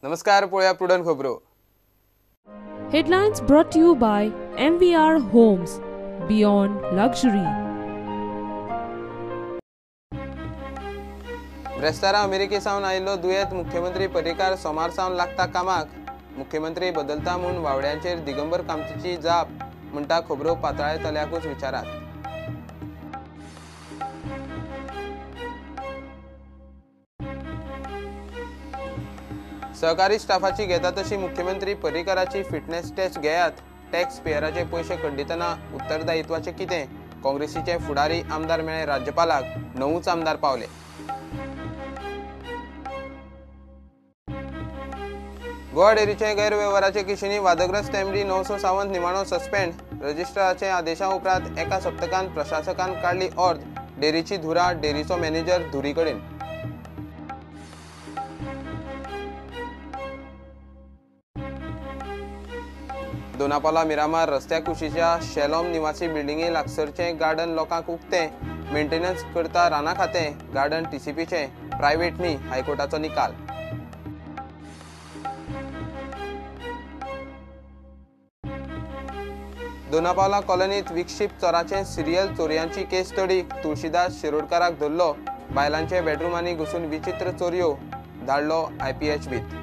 नमस्कार, पळोवया प्रुडंट खबरो. Headlines brought to you by MVR Homes, Beyond Luxury. ब्रेस्तारा अमेरिके सावन आयिल्लो दुयेंत मुख्यमंत्री पर्रीकार सोमार सावन लागता कामाक. मुख्यमंत्री बदलता म्हूण वावड्यांचेर दिगंबर कामतीची जाप, म्हणटा खबरो पातळायतल्याकूच विचारात. सहकारी स्टाफाची घेता तशी मुख्यमंत्री पर्रीकाराची फिटनेस टेस्ट घेयात. टॅक्स पेयराचे पयशे कड्डितना उत्तरदायित्वाचें कितें? काँग्रेसीचे फुडारी आमदार मेळ्ळे राज्यपालाक, 9 आमदार पावले. गोवा डेअरीचे गैरवेव्हाराचे केशींनी वादग्रस्त एमडी 900 सावंत निमाणो सस्पेंड. रजिस्ट्राराचे आदेशा उपरांत एका सप्तकान प्रशासकान काडली ऑर्द. डेअरीची धुरा डेअरीचो मॅनेजर धुरी कडेन. दोनापावला मिरामार रस्त्या कुशीच्या शेलोम निवासी बिल्डिंगे लागसरचें गार्डन लोकांक उक्तें. मेंटेनन्स करता राना खातें. गार्डन टीसीपीचें, प्रायव्हेट न्ही, हायकोर्टाचो निकाल. दोनापावला कॉलनीत विक्षिप्त चोराचें सिरियल चोरयांची केस तडीक. तुळशीदास शिरोडकाराक धरलो. बायलांचे बेडरुमांनी घुसून विचित्र चोरयो, धाडलो आयपीएचबीत.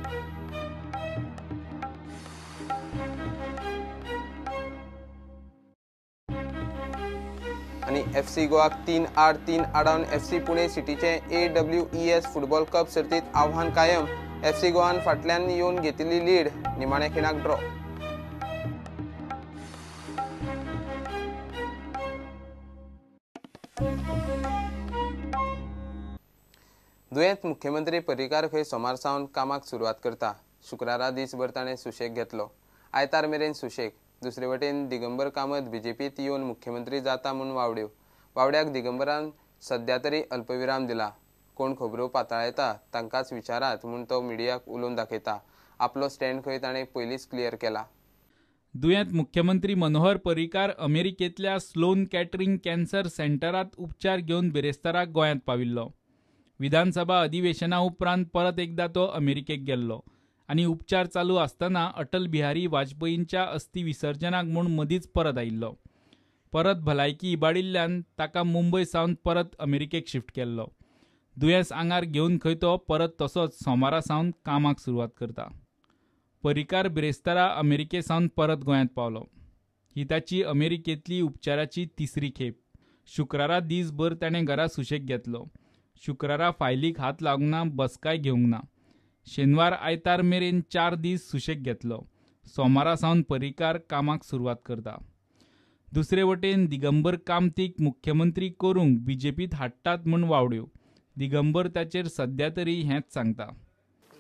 आनी एफसी गोवाक 3-3 आडावन एफसी पुणे सिटीचे AWES football cup सर्तीत आव्हान कायम. एफसी गोवान फाटल्यान येवन घेतिल्ली लीड, निमाण्या खिणाक ड्रॉ. दुयेंत मुख्यमंत्री पर्रीकार खंय सोमार सावन कामाक सुरवात करता. शुक्रारा दीसभर ताणें सुशेग घेतलो, आयतार मेरेन सुशेग. दुसरे वटेन दिगंबर कामत बीजेपीत येवन मुख्यमंत्री जाता म्हूण वावड्यो. वावड्याक दिगंबरान सद्या तरी अल्पविराम दिला. कोण खबरो पातळायता तांकांच विचारात म्हूण तो मिडियाक उलोवन दाखयता. आपलो स्टँड खंय ताणें पयलींच क्लियर केला. दुयेंत मुख्यमंत्री मनोहर पर्रीकार अमेरिकेंतल्या स्लोन कॅटरिंग कॅन्सर सेंटरांत उपचार घेवन बिरेस्ताराक गोंयांत पाविल्लो. विधानसभा अधिवेशना उपरांत परत एकदा तो अमेरिकेक गेल्लो आनी उपचार चालू आसतना अटल बिहारी वाजपेयींच्या अस्थी विसर्जनाक म्हूण मदींच परत आयिल्लो. परत भलायकी इबाडिल्ल्यान ताका मुंबय सावन परत अमेरिकेक शिफ्ट केल्लो. दुयेंस आंगार घेवन खंय तो परत तसोच सोमारा सावन कामाक सुरवात करता. पर्रीकार बिरेस्तारा अमेरिके सावन परत गोंयांत पावलो. ही ताची अमेरिकेंतली उपचाराची तिसरी खेप. शुक्रारा दीसभर ताणें घरा सुशेग घेतलो. शुक्रारा फायलीक हात लावंक ना, बसकाय घेवंक ना. शेनवार आयतार मेरेन 4 दीस सुशेग घेतलो. सोमारा सावन पर्रीकार कामाक सुरवात करता. दुसरे वटेन दिगंबर कामतीक मुख्यमंत्री करूंक बीजेपीत हाडटात म्हूण वावड्यो. दिगंबर ताचेर सद्या तरी हेंच सांगता.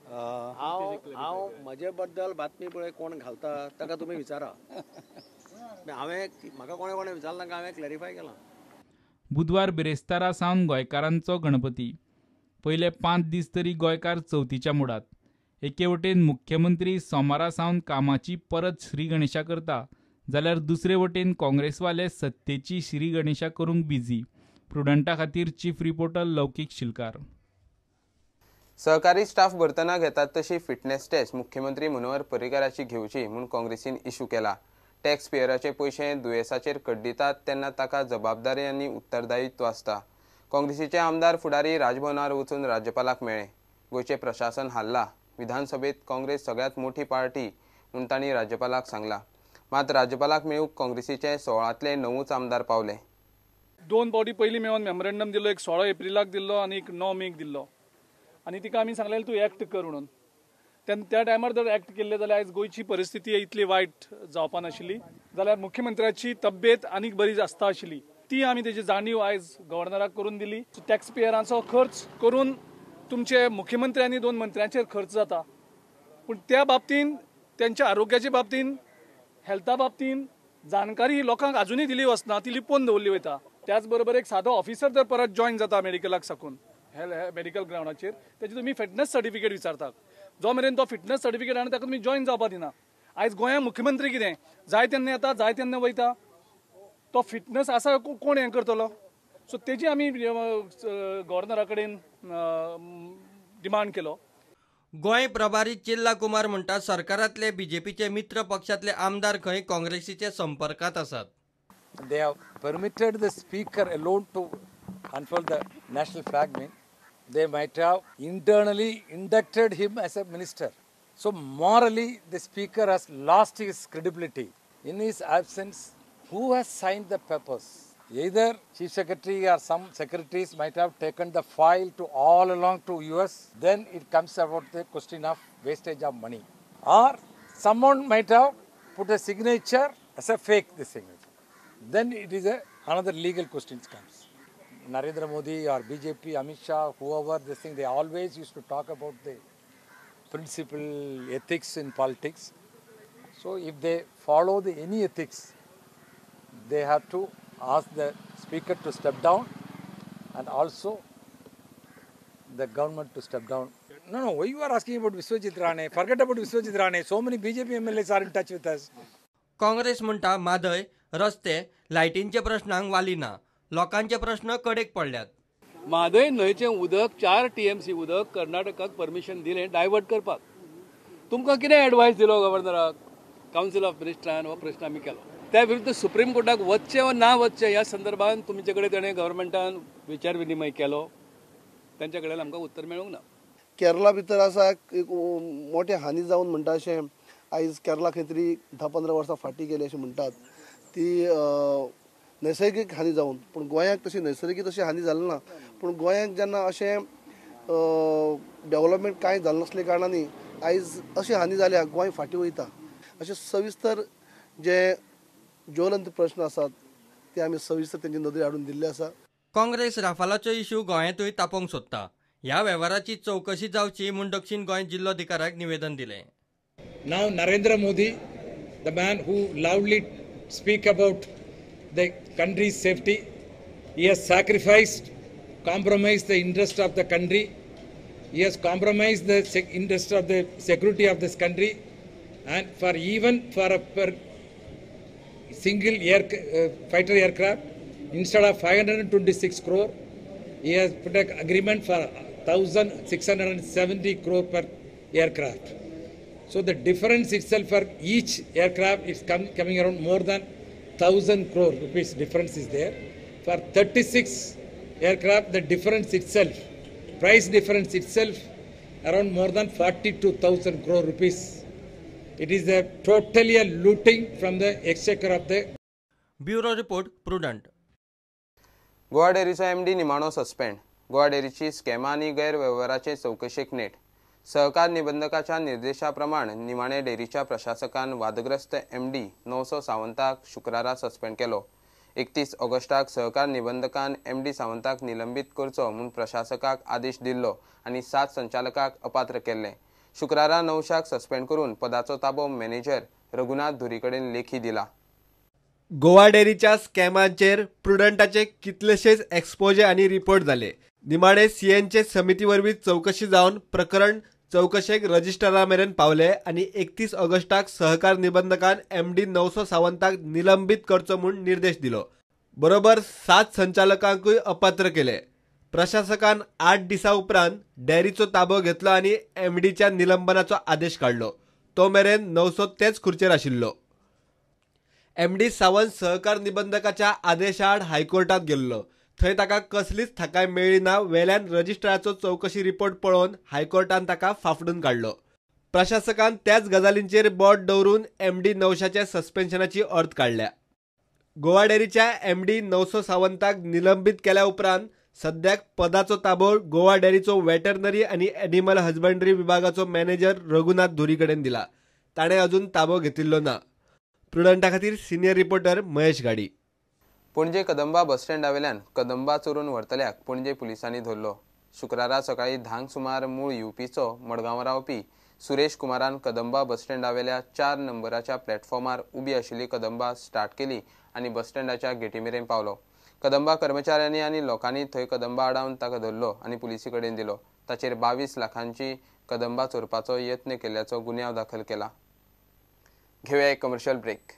हांव म्हजे बद्दल बातमी पळय कोण घालता ताका तुमी विचारा. हांवें म्हाका कोणें कोणें विचारलां काय हांवें क्लॅरिफाय केलां. बुधवार बिरेस्तारा सावन गोंयकारांचो गणपती. पयले 5 दीस तरी गोंयकार चवथीच्या मुडात. एके वटेन मुख्यमंत्री सोमारा सावन कामाची परत श्री गणेशा करता, जाल्यार दुसरे वटेन काँग्रेसवाले सत्तेची श्री गणेशा करूंक बिजी. प्रुडंटा खातीर चीफ रिपोर्टर लौकीक शिलकार. सहकारी स्टाफ भरतना घेतात तशी फिटनेस टेस्ट मुख्यमंत्री मनोहर पर्रीकाराची घेवची म्हूण काँग्रेसीन इश्यू केला. टॅक्स पेयराचे पयशे दुयेंसाचेर कड्डितात तेन्ना ताका जबाबदारी आनी उत्तरदायित्व आसता. काँग्रेसीचे आमदार फुडारी राजभवनार वचून राज्यपालाक मेळ्ळे. गोंयचें प्रशासन हाल्ला. विधानसभेत काँग्रेस सगळ्यांत मोठी पार्टी म्हूण तांणी राज्यपालाक सांगला. मात राज्यपालाक मेळूंक काँग्रेसीचे 16तले 9 आमदार पावले. 2 फावटी पयलीं मेळोन मेमोरेंडम दिल्लो, एक 16 एप्रिलाक दिल्लो आनी एक 9 मेक दिल्लो. आनी तिका आमी सांगलेलें तूं एक्ट कर म्हणून. तेन्ना त्या टायमार जर एक्ट केल्लें जाल्यार आयज गोंयची परिस्थिती इतली वायट जावपा नाशिल्ली, जाल्यार मुख्यमंत्र्याची तब्येत आनीक बरी आसता आशिल्ली. ती आमी तेजी जाणीव आयज गव्हर्नराक करून दिली. टॅक्स पेयरांचो खर्च करून तुमचे मुख्यमंत्री आनी 2 मंत्र्यांचेर खर्च जाता, पूण त्या बाबतीन त्यांच्या आरोग्याच्या बाबतीन, हेल्था बाबतीन जानकारी लोकांक अजुनूय दिली वचना, ती लिपोवन दवरली वता. त्याच बरोबर एक सादो ऑफिसर जर परत जॉयन जाता मेडिकलाक साकून मेडिकल ग्रावंडाचेर, तेजी तुमी फिटनेस सर्टिफिकेट विचारतात. जो मेरेन तो फिटनेस सर्टिफिकेट आनी ताका तुमी जॉयन जावपा दिना. आयज गोंयांत मुख्यमंत्री कितें जाय तेन्ना येता, जाय तेन्ना वयता, तो फिटनेस आसा कोण हें करतलो? सो तेजी आमी गव्हर्नरा कडेन डिमांड केलो. गोंय प्रभारी चिल्ला कुमार म्हणटा सरकारांतले बीजेपीचे मित्र पक्षांतले आमदार खंय काँग्रेसीचे संपर्कांत आसात. They have permitted the speaker alone to unfurl the national flag. Mean they might have internally inducted him as a minister. So morally the speaker has lost his credibility. In his absence, who has signed the papers? Either chief secretary or some secretaries might have taken the file to all along to US. Then it comes about the question of wastage of money. Or someone might have put a signature as a fake the signature. Then it is another legal question comes. Narendra Modi or BJP, Amit Shah, whoever this thing, they always used to talk about the principle ethics in politics. So if they follow the any ethics, they have to ask the speaker to step down and also the government to step down. No, no, why you are asking about Vishwajit Rane? Forget about Vishwajit Rane. So many BJP MLAs are in touch with us. Congress म्हणटा म्हादय, रस्ते, लायटींचे प्रश्नांक वाली ना, लोकांचे प्रश्न कडेक पडल्यात. म्हादय न्हंयचें उदक 4 TMC उदक कर्नाटकाक परमिशन दिलें डायवर्ट करपाक. तुमकां कितें एडवायस दिलो गव्हर्नराक? कावन्सिल ऑफ मिनिस्टरान हो प्रश्न आमी केलो. त्या विरुद्ध सुप्रीम कोर्टाक वचचें वा ना वचचें ह्या संदर्भात तुमचे कडेन ताणें गव्हर्मेंटान विचार विनिमय केलो. तांच्या कडेन आमकां उत्तर मेळूंक ना. केरला भितर आसा एक मोठे हानी जावन म्हणटा अशें आयज केरला खंय तरी 10-15 वर्सां फाटीं गेली अशें म्हणटात ती नैसर्गीक हानी जावन, पूण गोंयाक तशी नैसर्गीक तशी हानी जाली ना. पूण गोंयाक जेन्ना अशें डेवलपमेंट कांय जालें नासले कारणांनी आयज अशी हानी जाल्या, गोंय फाटीं वयता. अशें सविस्तर जे ज्वलंत प्रश्न आसात ते आमी सविस्तर तेंचे नदरे हाडून दिल्ले आसा. काँग्रेस राफालाचो इश्यू गोंयांतूय तापोवंक सोदता. ह्या वेव्हाराची चवकशी जावची म्हूण दक्षिण गोंय जिल्लोधिकाऱ्याक निवेदन दिलें. Now Narendra Modi, the man who loudly speak about the country's safety, he has sacrificed, compromised the interest of the country. He has compromised the interest of the security of this country, and for even for a per single fighter aircraft, instead of 526 crore, he has put an agreement for 1,670 crore per aircraft. So the difference itself for each aircraft is coming around more than 1,000 crore rupees difference is there. For 36 aircraft, the difference itself, price difference itself, around more than 42,000 crore rupees. It is a totally a looting from the exchequer of the. Bureau report, Prudent. Goa डेअरीचो MD निमाणो suspend. Goa डेअरीची स्कॅमा आनी गैरवेव्हाराचे चवकशेक नेट. सहकार निबंधकाच्या निर्देशा प्रमाण निमाणे डेअरीच्या प्रशासकान वादग्रस्त MD 900 सावंताक शुक्रारा suspend केलो. 31 ऑगस्टाक सहकार निबंधकान एमडी सावंताक निलंबीत करचो म्हूण प्रशासकाक आदेश दिल्लो आनी 7 संचालकाक अपात्र केल्ले. शुक्रारा 900 सस्पेंड करून पदाचो ताबो मॅनेजर रघुनाथ धुरी कडेन लेखी दिला. गोवा डेअरीच्या स्कॅमांचेर प्रुडंटाचे कितलेशेच एक्सपोजे आनी रिपोर्ट जाले. निमाणे सीएनचे समिती वरवीं चवकशी जावन प्रकरण चवकशेक रजिस्ट्रारा मेरेन पावले आनी 31 ऑगस्टाक सहकार निबंधकान एमडी 900 सावंताक निलंबीत करचो म्हूण निर्देश दिलो. बरोबर 7 संचालकांकूय अपात्र केले. प्रशासकान 8 दिसां उपरांत डेअरीचो ताबो घेतलो आनी एमडीच्या निलंबनाचो आदेश काडलो. तो मेरेन 900 तेच खुर्चेर आशिल्लो. एमडी सावंत सहकार निबंधकाच्या आदेशाआड हायकोर्टात गेल्लो. थंय ताका कसलीच थाकाय मेळ्ळी ना. वेल्यान रजिस्ट्राराचो चवकशी रिपोर्ट पळोवन हायकोर्टान ताका फाफडून काडलो. प्रशासकान त्याच गजालींचेर बोट दवरून एमडी 900च्या सस्पेन्शनाची अर्थ काडल्या. गोवा डेअरीच्या एमडी 900 सावंताक निलंबीत केल्या उपरांत सद्याक पदाचो ताबो गोवा डेअरीचो वेटरनरी आनी एनिमल हजबंडरी विभागाचो मॅनेजर रघुनाथ धुरी कडेन दिला. ताणें अजून ताबो घेतिल्लो ना. प्रुडंटा खातीर सिनियर रिपोर्टर महेश गाडी. पणजे कदंबा बस स्टँडावेल्यान कदंबा चोरून व्हरतल्याक पणजे पुलिसांनी धरलो. शुक्रारा सकाळी 10 सुमार मूळ युपीचो मडगांव रावपी सुरेश कुमारान कदंबा बस स्टँडावेल्या 4 नंबराच्या प्लॅटफॉर्मार उबी आशिल्ली कदंबा स्टार्ट केली आनी बस स्टँडाच्या गेटी मेरेन पावलो. कदंबा कर्मचाऱ्यांनी आनी लोकांनी थंय कदंबा आडावन ताका धरलो आनी पुलिसी कडेन दिलो. ताचेर 22 लाखांची कदंबा चोरपाचो यत्न केल्ल्याचो गुन्यांव दाखल केला. घेवया एक कमर्शियल ब्रेक.